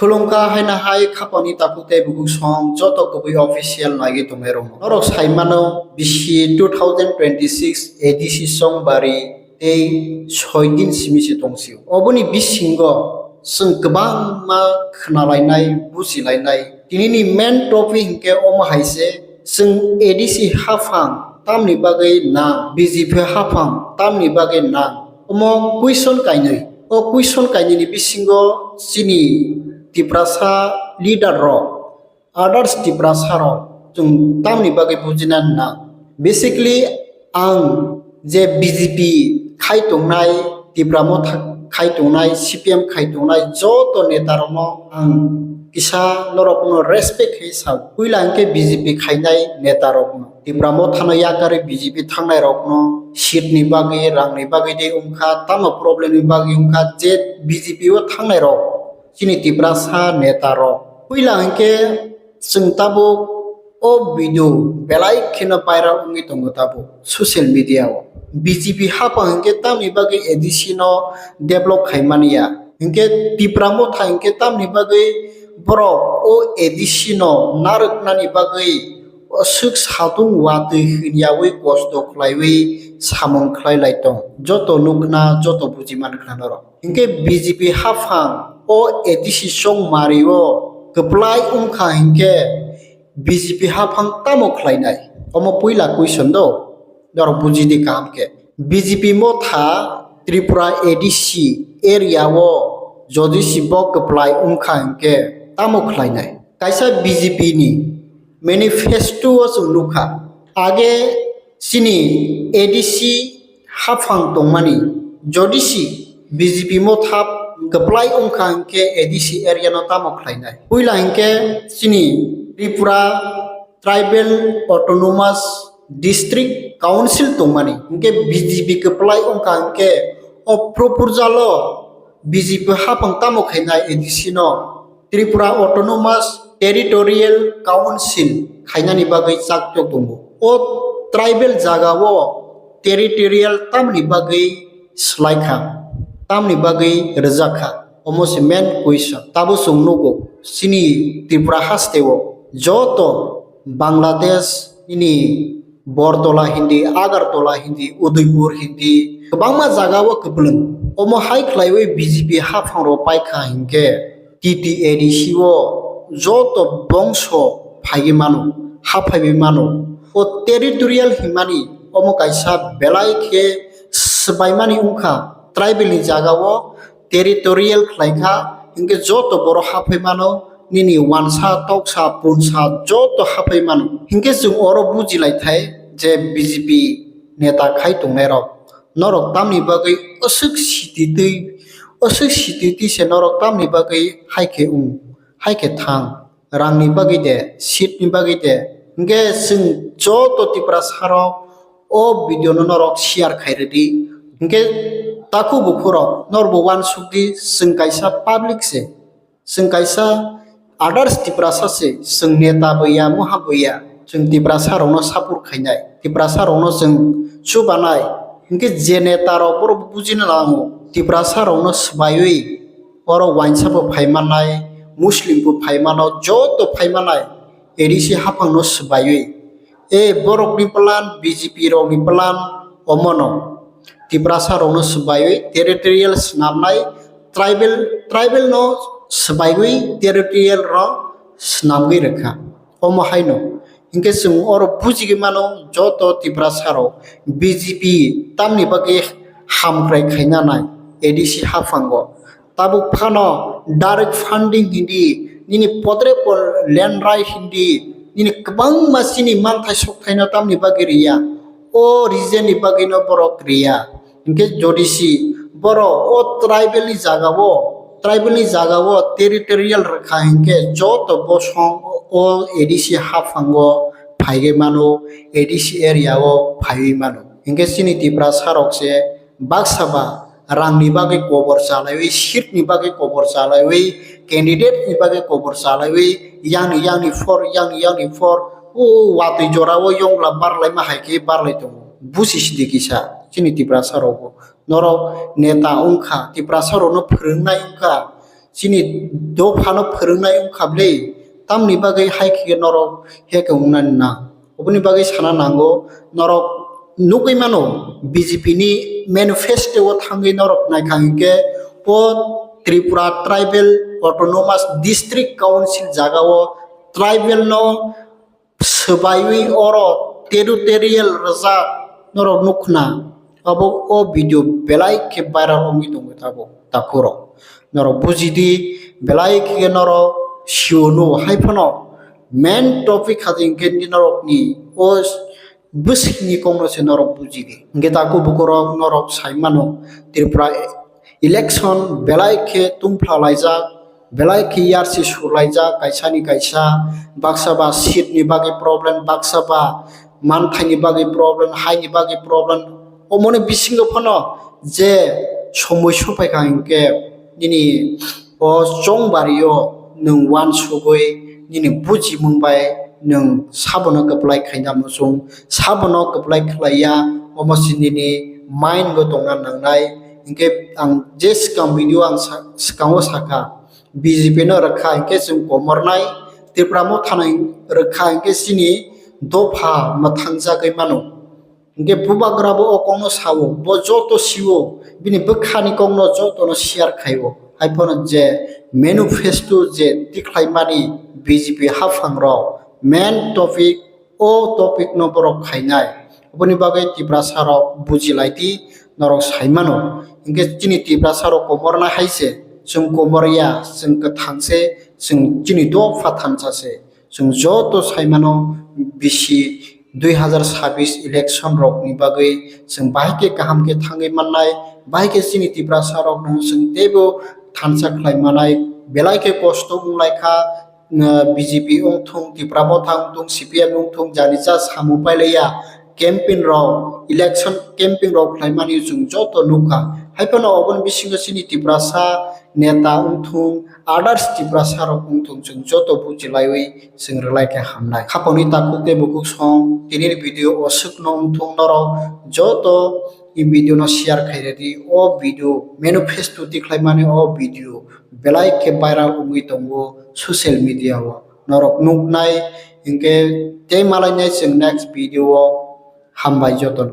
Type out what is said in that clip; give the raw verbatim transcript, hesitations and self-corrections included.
Khulumkha haino hai khapangni takhuk tei bukhuk song joto kubui official naiwi tongnairokno. Norok sai mano bisi two thousand twenty-six A D C Chongbari tei soi din simi se tongsio. Oboni bisingo chwng kwbangma khwnalainai, bujilainai. Tinini main topic hinkhe omo hai se, chwng A D C haphang tamni bagwi nang, B J P haphang tamni bagwi nang? Omo question kainwi. O question kainwini bisingo chini Tiprasa leader rok, others Tiprasa rok chwng tamni bagwi bujina nang? Basically, ang je B J P khai tongnai, Tipra Motha khai tongnai, C P M khai tongnai joto neta rokno ang kisa norokno respect khe sao. Puila hinkhe B J P khainai neta rokno, Tipra Mothano yakarwi B J P thangnai rokno seat ni bagwi, rang ni bagwi de wngkha, tamo problem ni bagwi wngkha je B J P o thangnai rok chini Tiprasa neta rok. Puila hinkhe chwng tabuk o video belai kheno viral wngwi tongo tabuk social media o. B J P haphang hinkhe tamni bagwi A D C no develop khai manya? Hinkhe Tipra Motha hinkhe tamni bagwi borok o A D C no narwknani bagwi swk satung watwi hwnyawi kosto khlaiwi samung khlai lai tong? Joto nukna, joto buji mankha norok. Hinkhe B J P haphang o A D C Chongmari o kwplai wngkha hinkhe B J P haphang tamo khlainai? Omo puila question do, norok bujidi kaham khe. B J P Motha Tripura A D C area o jodi si bo kwplai wngkha hinkhe tamo khlainai? Kaisa B J P ni manifesto o chwng nukha, age chini A D C haphang tongmani, jodi si B J P Motha kwplai wngkha hinkhe A D C area no tamo khlainai? Puila hinkhe chini Tripura Tribal Autonomous District Council tongmani, hinkhe B J P kwplai wngkha hinkhe o proposal o B J P haphang tamo khainai A D C no Tripura Autonomous Territorial Council khainani bagwi chaktok tongo. O tribal jaga o territorial tamni bagwi swlai kha, tamni bagwi rwjak kha? Omo se main question. Tabo chwng nugo, chini Tripura haste o joto Bangladesh nini Bortola hindi, Agartala hindi, Udaipur hindi, kwbangma jaga o kwplwng. Omo hai khlaiwi B J P haphang rok paikha hinkhe T T A D C o joto bongso phaiwi mano, haphaiwi mano. O territorial hinmani omo kaisa belai khe swbaimani wngkha. Tribal ni jaga o territorial khlaikha, hinkhe joto borok haphai mano, nini wansa, toksa, punsa joto haphai mano. Hinkhe chwng oro bujilaithai je B J P neta khai tongnairok, norok tamni bagwi aswk sititwi, aswk sititwi se norok tamni bagwi hai khe wng, hai khe thang? Rangni bagwi de, seatni bagwi de? Hinkhe chwng joto Tiprasarok o video no norok share khai rwdi. Hinkhe takhuk bukhurok norokbo uansukdi, chwng kaisa public se, chwng kaisa others Tiprasa se, chwng neta bo ya, moha bo ya, chwng Tiprasarokno support khainai, Tiprasarokno chwng chubanai. Hinkhe je netarok borok bujina nango, Tiprasarokno swbaiwi oro uainsa bo phai mannai, Muslim bo phai mano, joto phai mannai A D C haphangno swbaiwi. E borokni plan, B J P rokni plan omono. Tiprasa rokno swbaiwi territorial swnamnai, tribal, tribal no swbaiwi territorial rok swnamwi rwkha. Omo haino hinkhe chwng oro bujigwi mano, joto Tiprasa rok B J P tamni bagwi hamkrai khaina nai A D C haphango. Tabuk phano direct funding hindi, nini podre pod land right hindi, nini kwbangma chini manthai sokthai no tamni bagwi riya, o region ni bagwi no borok riya. Hinkhe jodi si borok o tribal ni jaga o, tribal ni jaga o territorial rwkha hinkhe joto bosong o A D C haphango phaiwi mano, A D C area o phaiwi mano. Hinkhe chini Tiprasa rok se baksa ba rangni bagwi kobor chalaiwi, seatni bagwi kobor chalaiwi, candidate ni bagwi kobor chalaiwi, yang ni, yang ni for, yang ni, yang ni for, o watwi jorao yongla barlaima hai khe barlai tongo. Busi sidi kisa chini Tiprasa rokbo. Norok neta wngkha, Tiprasa rokno phwrwngnai wngkha, chini dophano phwrwngnai wngkha bwle, tamni bagwi hai khe norok heke wngnani nang? Oboni bagwi sana nango, norok nugwi mano B J P ni manifesto o thangwi norok naikha hinkhe o Tripura Tribal Autonomous District Council jagao tribal no swbaiwi oro territorial rwjak norok nukhna. Abo o video belai khe viral wngwi tongo tabuk takhurok. Norok bujidi, belai khe norok siunu hai phano main topic hadi hinkhe norokni o bwswkni kokno se norok bujidi. Hinkhe takhuk bukhurok norok sai mano Tripura election belai khe tungphla laijak, belai khe yarsi sur laijak, kaisani kaisa, baksa ba seat ni bagwi problem, baksa ba manthaini bagwi problem, haini bagwi problem. Omoni bisingo phano je somoi sopaikha hinkhe nini o chongbario nwng uansugwi nini bujimung bai nwng sabono kwplai khaina muchung, sabono kwplai khlaiya, omo se nini mind o tongna nangnai. Hinkhe ang je swkang video ang sa-, swkango sakha, B J P no rwkha hinkhe chwng komornai, Tipra Motha no rwkha hinkhe chini dopha mwthangjagwi mano. Hinkhe bubagra bo o kokno sao, bo joto sio, bini bwkhani kokno jotono share khaio. Hai phano je manifesto je tikhlaimani B J P haphangrok main topic, o topic no borok khainai. Oboni bagwi Tiprasa rok bujilaidi, norok saimano. Hinkhe chini Tiprasa rok komorna hai se, chwng komorya, chwng kwthang se, chwng chini dopha thansa se. Chwng joto saimano bisi dui hazar sabis election rokni bagwi chwng bahai khe kaham khe thangwi mannai, bahai khe chini Tiprasa rokno chwng teibo thansa khlai manai, belai khe kosto wnglaikha, uh, B J P wngthung, Tipra Motha wngthung, C P M wngthung, jani cha samung pailaiya, campaign rok, election campaign rok khlaimani chwng joto nukha. Hai phano oboni bisingo chini Tiprasa neta wngthung, others Tiprasa rok wngthung, chwng joto bujilaiwi chwng rwlai khe hamnai. Haponi takhuk tei bukhuk song, tinini video o swkno wngthung norok joto i video no share khairadi. O video manifesto tikhlaimani o video belai khe viral wngwi tongo social media o. Norok nuknai hinkhe tei malainai chwng next video o. Hambai jotono.